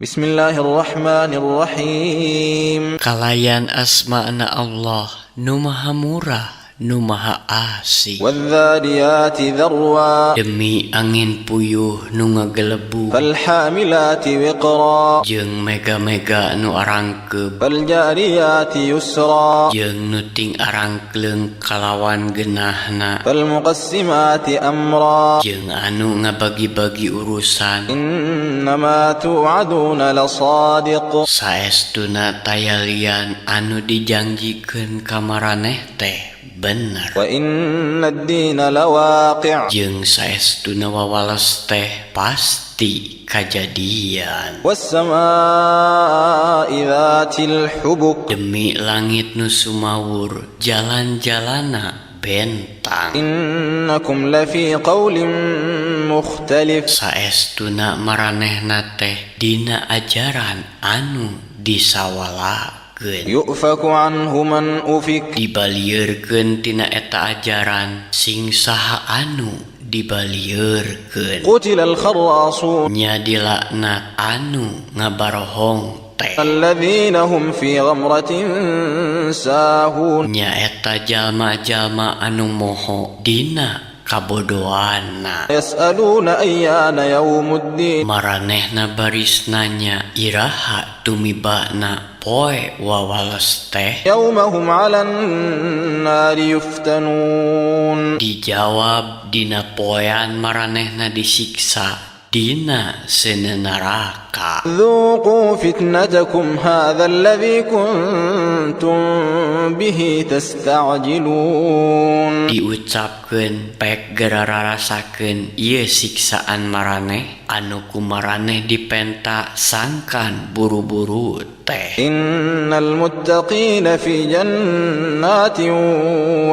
بسم الله الرحمن الرحيم. Kalayan asmana Allah nu maha murah, nu maha asih. والذاريات ذروا. Demi angin puyuh nu ngagelebu. فالحاملات وقرا. Jeung mega-mega nu arangkeb. فالجاريات يسرا. Jeung nu ting arangkleung kalawan genahna. فالمقسمات أمرا. Jeung anu ngabagi-bagi urusan. إنما توعدون لصادق. Saestuna taya lian anu dijangjikeun ka maraneh teh bener. وإن الدين لواقع. Jeung saestuna wawales teh pasti kajadian. والسماء ذات الحبك. Demi langit nu sumawur, jalan-jalana bentang. إنكم لفي قول مختلف. Saestuna maranehna teh dina ajaran anu disawalakeun. يؤفك عنه من أفك. Dibalieurkeun tina eta ajaran sing saha anu dibalieurkeun. قتل الخراصون. Nya dilaknat anu ngabarohong teh. الذين هم في غمرة ساهون. Nyaeta jalma-jalma anu moho dina kabodoana. يسألون أيان يوم الدين. Maranehna baris nanya iraha tumibana poe wawales teh. يوم هم على النار يفتنون. Dijawab dina poean maranehna disiksa dina seuneu neraka. ذوقوا فتنتكم هذا الذي كنتم به تستعجلون. Diucapkeun, pek gera rarasakeun ieu siksaan maraneh anu ku maraneh dipenta sangkan buru-buru teh. إن المتقين في جنات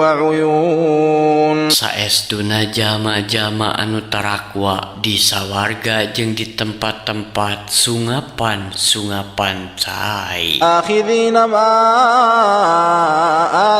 وعيون. Saestuna jalma-jalma anu tarakwa di sawarga jeung di tempat-tempat sungapan-sungapan cai. آخذين ما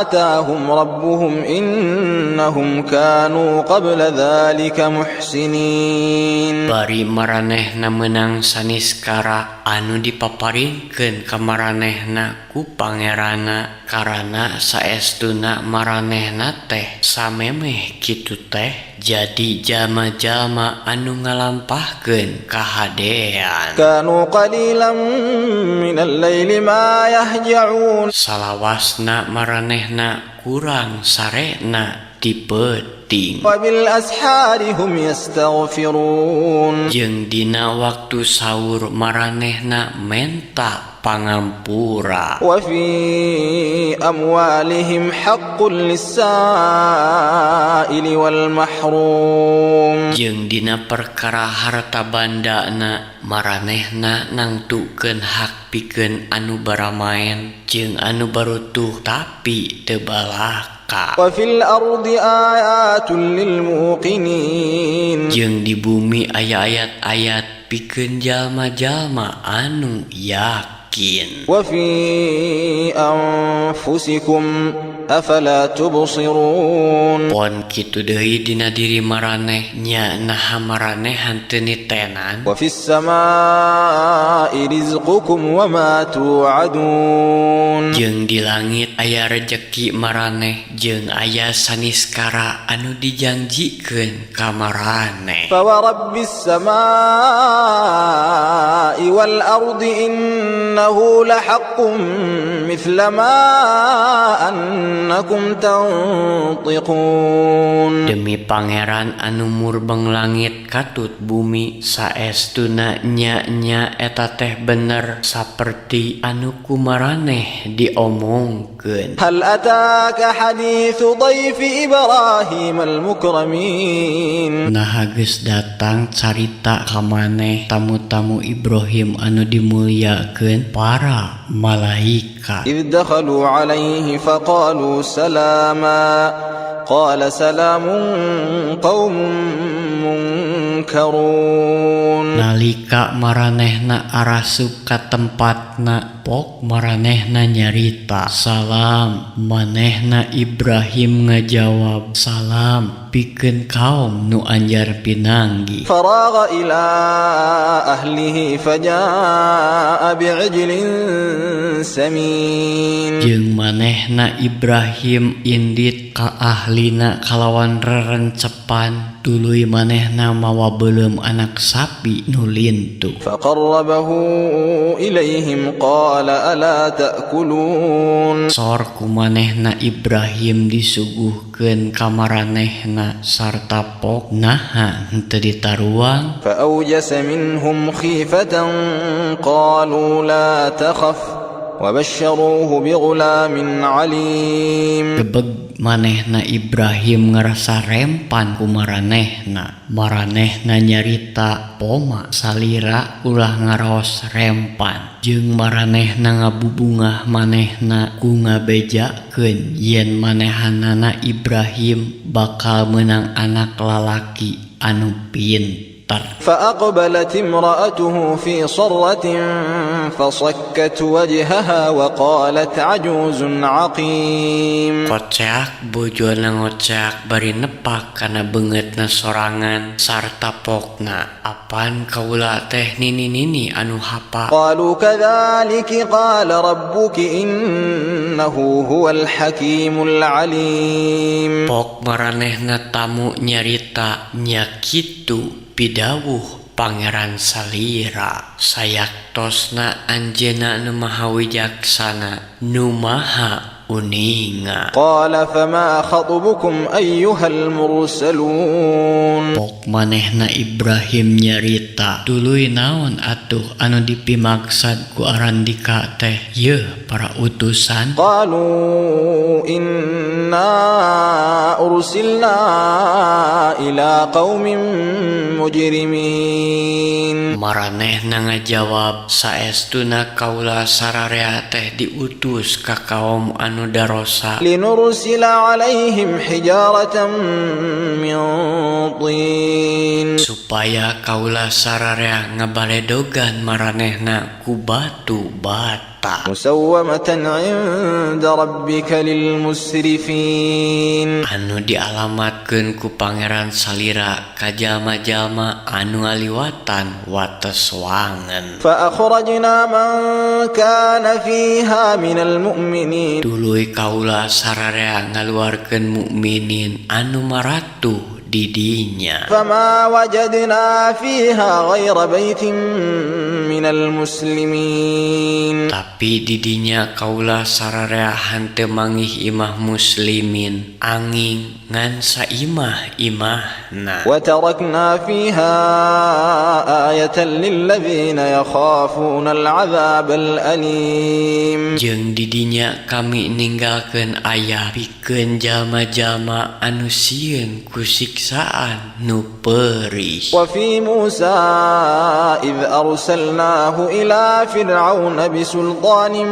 آتاهم ربهم إنهم كانوا قبل ذلك محسنين. Bari maranehna meunang saniskara anu dipaparinkeun ka maranehna ku Pangeranna, karana saestuna maranehna teh samemeh kitu teh jadi jalma-jalma anu ngalampahkeun kahadean. كانوا قليلا من الليل ما يهجعون. Salawasna maranehna kurang sarena di peuting. وبالأسحار هم يستغفرون. Jeung dina waktu sahur maranehna menta pangampura. وفي أموالهم حق للسائل والمحروم. Jeung dina perkara harta bandana maranehna nangtukeun hak pikeun anu baramaen jeung anu barutuh tapi teu balaka. وفي الأرض آيات للموقنين. Jeung di bumi aya ayat-ayat pikeun jalma-jalma anu yakin. وفي أنفسكم أفلا تبصرون. Pon kitu deui dina diri maraneh, nya naha maraneh henteu nitenan? وفي السماء رزقكم وما توعدون. Jeung di langit aya rejeki maraneh jeung aya saniskara anu dijangjikeun ka maraneh. فورب السماء والأرض إنه لحق مثل ما أنكم تنطقون. Demi Pangeran anu murbeng langit katut bumi, saestuna nya-nya eta teh bener saperti anu ku maraneh diomongkeun. هل أتاك حديث ضيف إبراهيم المكرمين؟ Naha geus datang carita ka maneh tamu-tamu Ibrahim anu dimuliakeun, para malaikat? إذ دخلوا عليه فقالوا سلاما قال سلام قوم منكرون. Nalika maranehna arasup ka tempatna, pok maranehna nyarita, "Salam." Manehna Ibrahim ngajawab, "Salam." Pikeun kaom nu anjar pinanggih. فراغ إلى أهله فجاء بعجل سمين. Jeung manehna Ibrahim indit ka ahlina kalawan rerencepan, tuluy manehna mawa beuleum anak sapi nu lintuh. فقربه إليهم قال ألا تأكلون. Sor ku manehna Ibrahim disuguhkeun ka maranehna sarta pok, naha henteu ditaruang? فأوجس منهم خيفة قالوا لا تخف وبشروه بغلام عليم. Gebeg manehna Ibrahim ngerasa rempan ku maranehna. Maranehna nyarita, "Poma salira, ulah ngaraos rempan." Jeung maranehna ngabubungah manehna ku ngabejakeun yen manehanana Ibrahim bakal menang anak lalaki anu pinter. فأقبلت امرأته في صرة فصكت وجهها وقالت عجوز عقيم. Koceak bojona ngoceak bari nepak kana beungeutna sorangan sarta pokna, "Apan kaula teh nini-nini anu hapa?" قالوا كذلك قال ربك إنه هو الحكيم العليم. Pok maranehna tamu nyarita, "Nya kitu pidawuh Pangeran salira, sayaktosna Anjeunna nu Maha Wijaksana, nu Maha Uninga." قال فما خطبكم أيها المرسلون. Pok manehna Ibrahim nyarita, "Tuluy naon atuh anu dipimaksad ku arandika teh, yeuh para utusan?" قالوا إنا أرسلنا إلى قوم مجرمين. Maranehna ngajawab, "Saestuna kaula sararea teh diutus ka kaum anu darosa." لنرسل عليهم حجارة من طين. Supaya kaula sararea ngabaledogan maranehna ku batu bata. مسومة عند ربك للمسرفين. Anu dialamatkeun ku Pangeran salira ka jalma-jalma anu ngaliwatan wates wangen. فأخرجنا من كان فيها من المؤمنين. Tuluy kaula sararea ngaluarkeun mukminin anu maratuh di dinya. فما وجدنا فيها غير بيت من المسلمين. Tapi di dinya kaula sararea henteu manggih imah muslimin anging ngan saimah imahna. وتركنا فيها آية للذين يخافون العذاب الأليم. Jeung di dinya kami ninggalkeun ayat pikeun jalma-jalma anu sieun ku siksaan nu perih. وفي موسى إذ أرسلناه إلى فرعون بسلطان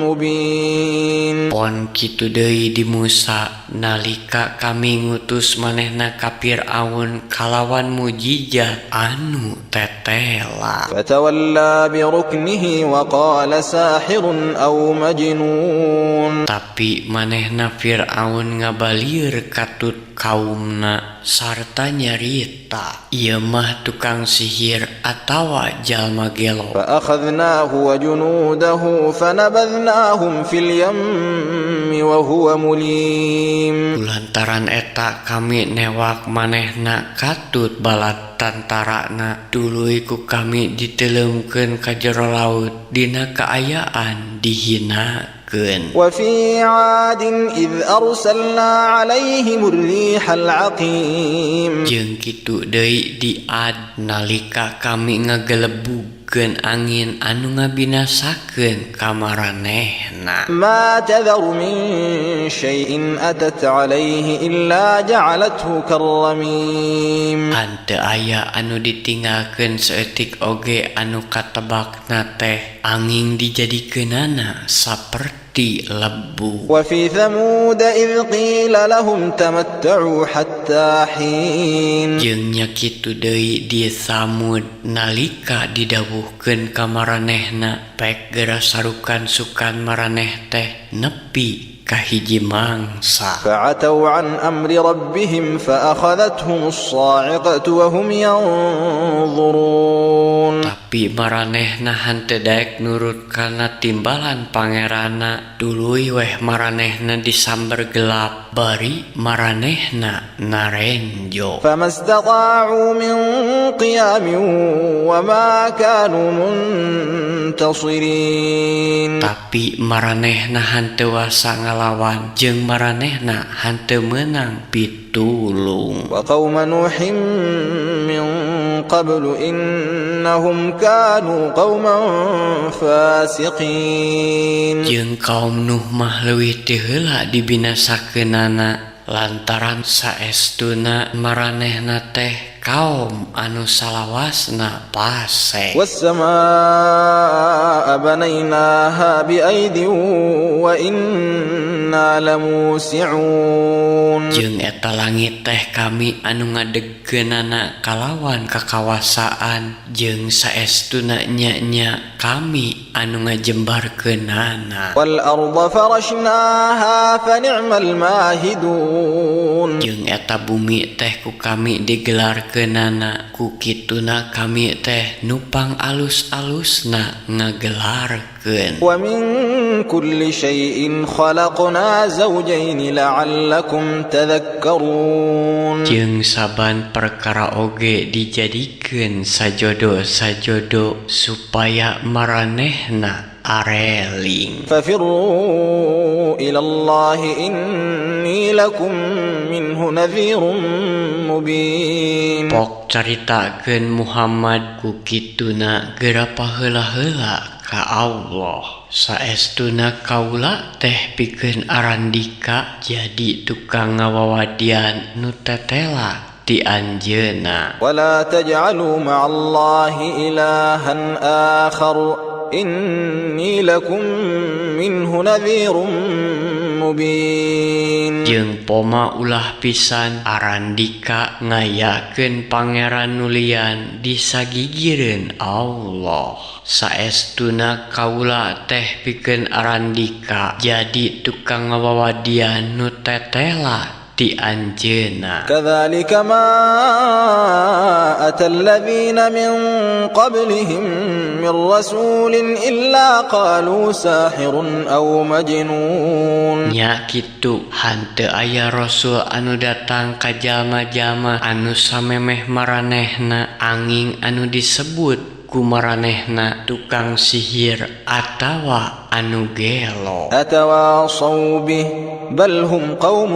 مبين. Pon kitu deui di Musa nalika kami ngutus manehna ka Fir'aun kalawan mujizat anu tetela. فتولى بركنه وقال ساحر أو مجنون. Tapi manehna Fir'aun ngabalir katut kaumna sarta nyarita, "Ieu mah tukang sihir atawa jalma gelo." فأخذناه وجنوده فنبذناهم في اليم وهو مليم. Lantaran eta kami newak manehna katut bala tantarana, tuluy ku kami diteleumkeun ka jero laut dina kaayaan dihinakeun. وفي عاد إذ أرسلنا عليهم الريح العقيم. Jeung kitu deui di Ad nalika kami ngagelebugkeun angin anu ngabinasakeun ka maranehna. ما تذر من شيء أتت عليه إلا جعلته كالرميم. Henteu aya anu ditinggalkeun saeutik oge anu katebakna teh angin dijadikeunana saperti lebu. وفي ثمود إذ قيل لهم تمتعوا حتى حين. Jeung nya kitu deui di Samud nalika didawuhkeun ka maranehna, "Pek geura sarukan-sukan maraneh teh nepi ka hiji mangsa. فعتوا عن أمر ربهم فأخذتهم الصاعقة وهم ينظرون. Tapi maranehna henteu daek nurut kana timbalan pangeranna, tuluy weh maranehna disamber gelap bari maranehna narenjo. فما استطاعوا من قيام وما كانوا منتصرين. Tapi maranehna henteu wasa ngalawan jeung maranehna henteu meunang pitulung. وقوم نوح من قبل إنهم كانوا قوما فاسقين. Jeung kaum Nuh mah leuwih ti heula dibinasakeunana lantaran saestuna maranehna teh kaum anu salawasna fasek. والسماء بنيناها بأيد وإنا لموسعون. Jeung eta langit teh kami anu ngadegkeunana kalawan kakawasaan jeung saestuna nya-nya kami anu ngajembarkeunana. والأرض فرشناها فنعم الماهدون. Jeung eta bumi teh ku kami digelarkeunana, ku kituna kami teh nupang alus-alusna ngagelarkeun. ومن كل شيء خلقنا زوجين لعلكم تذكرون. Jeung saban perkara oge dijadikeun sajodo-sajodo supaya maranehna areling. ففروا إلى الله إني لكم منه نذير مبين. Pok caritakeun Muhammad, ku kituna geura paheula-heula ka Allah, saestuna kaula teh pikeun arandika jadi tukang ngawawadian nu tetela ti anjeunna. ولا تجعلوا مع الله إلها آخر إني لكم منه نذير مبين. Jeung poma ulah pisan arandika ngayakeun pangeran nulian disagigireun Allah, saestuna kaula teh pikeun arandika jadi tukang ngawawadian nu tetela ti anjeunna. كذلك ما أتى الذين من قبلهم من رسول إلا قالوا ساحر أو مجنون. Nya kitu, hanteu aya rasul anu datang ka jalma-jalma anu samemeh maranehna anging anu disebut ku maranehna tukang sihir atawa anu gelo. أتواصوا به بل هم قوم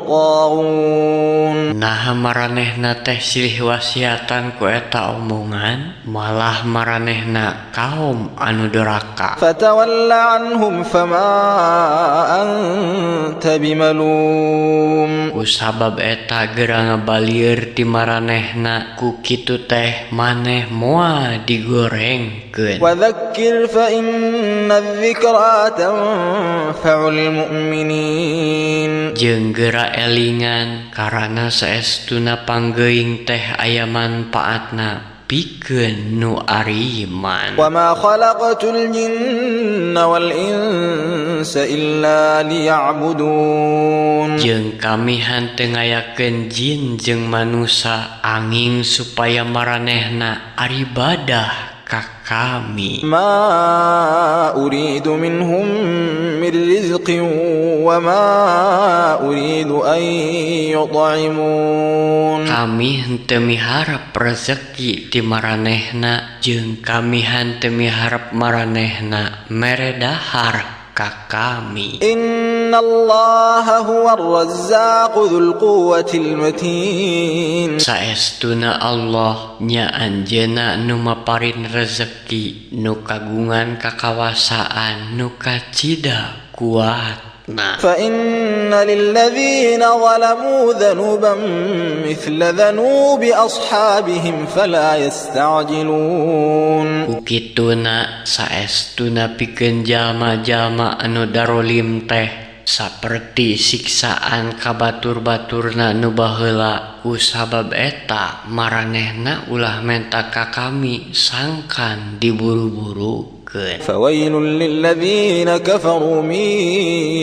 طاغون. Naha maranehna teh silih wasiatan ku eta omongan, malah maranehna kaum anu doraka. فتول عنهم فما أنت بملوم. Ku sabab eta geura ngabalieur ti maranehna, ku kitu teh maneh moal digorengkeun. وذكر فإن الذكرى تنفع المؤمنين. Jeung geura elingan karana saestuna panggeuing teh aya manfaatna pikeun nu ariman. وما خلقت الجن والإنس إلا ليعبدون. Jeung kami henteu ngayakeun jin jeung manusa anging supaya maranehna aribadah ka kami. ما أريد منهم من رزق وما أريد أن يطعمون. Kami henteu miharep rezeki ti maranehna jeung kami henteu miharep maranehna mere dahar ka kami. إن الله هو الرزاق ذو القوة المتين. Saestuna Allah nya anjeunna nu maparin rezeki, nu kagungan kakawasaan, nu kacida kuatna. فإن للذين ظلموا ذنوبا مثل ذنوب أصحابهم فلا يستعجلون. Ku kituna saestuna pikeun jalma-jalma anu darolim teh saperti siksaan ka batur-baturna nu baheula, ku sabab eta maranehna ulah menta ka kami sangkan diburu-burukeun. Diangkeun. فويل للذين كفروا من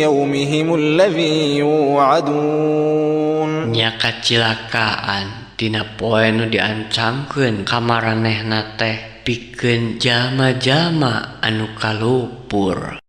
يومهم الذي يوعدون. Nya kacilakaan tina poe nu diancamkeun ka maranehna teh pikeun jalma-jalma anu kalupur.